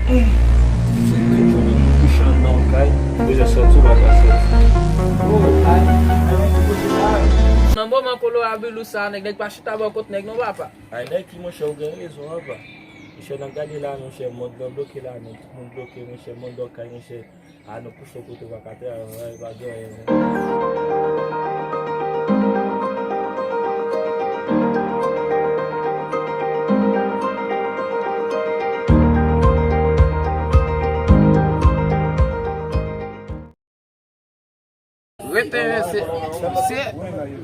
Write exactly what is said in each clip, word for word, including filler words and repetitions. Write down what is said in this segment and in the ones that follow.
Tout jounen moun kouche anndan yon kay, bezwen sòti, ou pa ka sòti. Nan moman koloravirus sa, nèg, nèg pa chita bò kont nèg non, papa. Ay, nèg ki, monchè, ou gen rezon, papa. Monchè, n ap gade la, monchè, mond lan bloke la, nèg, tout moun bloke, monchè, mond lan kay, monchè. A, nou kouche yon kote, ou pa ka travay, pa gen anyen, non. Rete, mesye, mesye,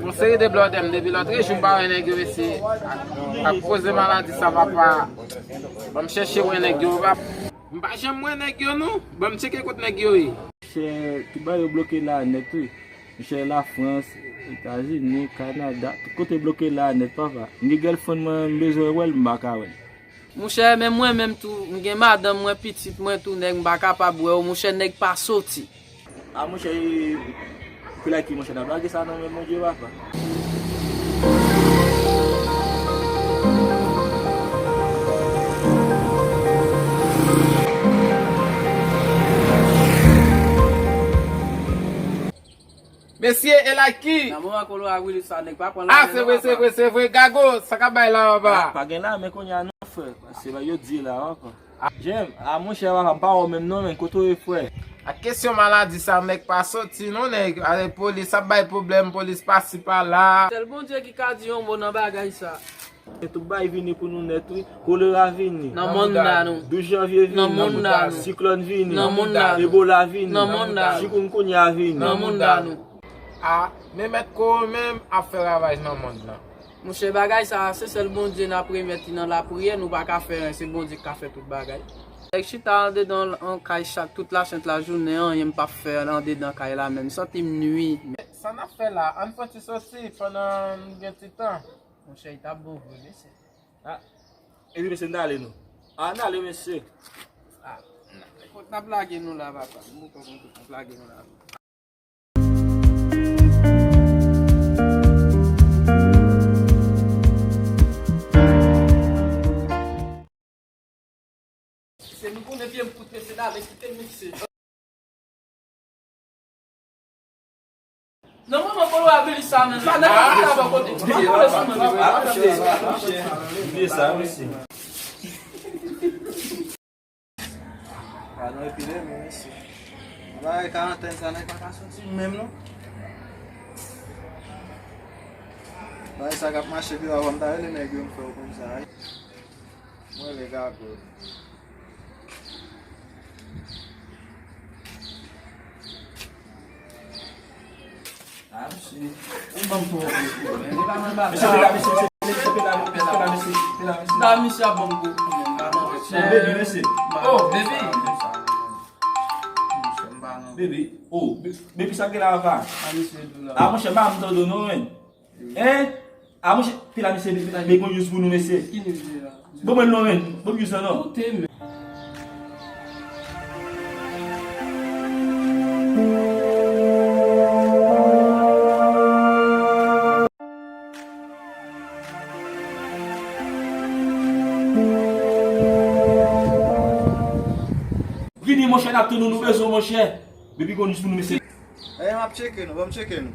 yon seri de blòdè m depi lòt jou m pa wè nèg yo, mesye, ak, ak koze maladi sa, papa. Ban m chèche wè nèg yo, papa. M pa janm wè nèg yo non. Ban m tcheke kot nèg yo ye. Chè, tout bagay yo bloke la nèt wi. Monchè, Lafrans, Etazini, Kanada, tout kote bloke la nèt, papa. M gen girlfriend mwen, m bezwen wè l, m pa ka wè l. Monchè, men mwen menm tou, m gen madanm mwen, pitit mwen tou, nèg, m pa kapab wè yo, monchè, nèg pa soti. A, monchè, e, e, e, e, monchè, n ap lage sa nan men Bondye, papa. Mesye, e la ki? Nan moman koloravirus sa, nèg pa pran lame non, papa. A, se vre, se vre, se vre. Gago, sa k ap bay la, papa? A, pa gen lame kounye a non, frè. Se bagay yo di la, papa. Jem, a, monchè, papa, m pa wè w menm non, men kote w ye, frè? A kesyon maladi sa, nèg pa soti non, nèg. Ale, polis ap bay pwoblèm, polis pasi pala. Sèl Bondye ki ka di yon mo nan bagay sa. Tout bagay vini pou nou nèt wi. Kolera vini. Nan mond la nou. Douz janvye vini. Nan mond la nou. Siklòn vini. Nan mond la nou. Ebola vini. Nan mond la nou. Chikungunya vini. Nan mond la nou. A, men mèt kò menm ap fè ravaj nan mond lan. Monchè, bagay sa, se sèl Bondye n ap remèt li nan lapriyè, nou pa ka fè anyen, se Bondye k ka fè tout bagay. Nèg chita andedan yon kay chak tout lachent lajounen, anyen m p ap fè andedan kay la menm, m santi m nwi. Sa n ap fè la, ann fè yon ti soti pandan n gen ti tan. Monchè, li t ap bon vre, mesye. A, epi mesye, n ale nou. A, n ale, mesye. A, kot n ap lage nou la, papa? M poko konn kot n ap lage nou la. Se nou konnen pye m kout, mesye, n ale, kite m mikse. Nan moman koloravirus sa, men, pa nèg ap chita bò kote. Pa kole sou mwen, papa. Bliye sa, mesye. Gadon epi lè, men, mesye. Bagay karantèn sa, nèg pa ka soti menm, non. Bagay sa k ap mache pi avan, m ta rele nèg yo, m fè yo konn sa, wi. Mwen, le gago. A, mesye. Ou ban m twò gwo pwoblèm. Li pa nan bagay. Mesye, pila, mesye, mesye, pila, mesye, pila, mesye, pila, mesye. Sa, misye ap ban m gwo pwoblèm, pa nan bagay. Oh, baby, mesye. Oh, baby. Oh, be-, baby, sa gen la, papa? A, misye dou la. A, monchè, pa m tande w non, men. Hein? A, monchè, pila, mesye, be, be, be, gon news pou nou, mesye. Ki news li la? Bon, mwen non, men. Bon, news la, non. Koute, men. Vini, monchè, n ap tann ou, nou bezwen w, monchè. Baby, gon news pou nou, mesye. E, m ap tcheke nou, ban m tcheke nou.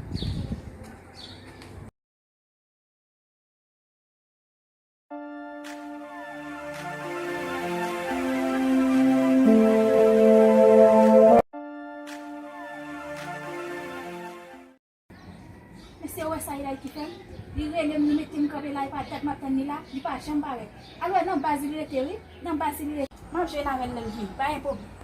Mesye, ou wè sa Ilay ki fè m? Li rele m, li mete m kanpe la, e pa dat m ap tann li la, li pa janm parèt. Alò, nan baz li rete, wi, nan baz li rete. M ap jwe l avè l lè l vini, pa gen pwoblèm.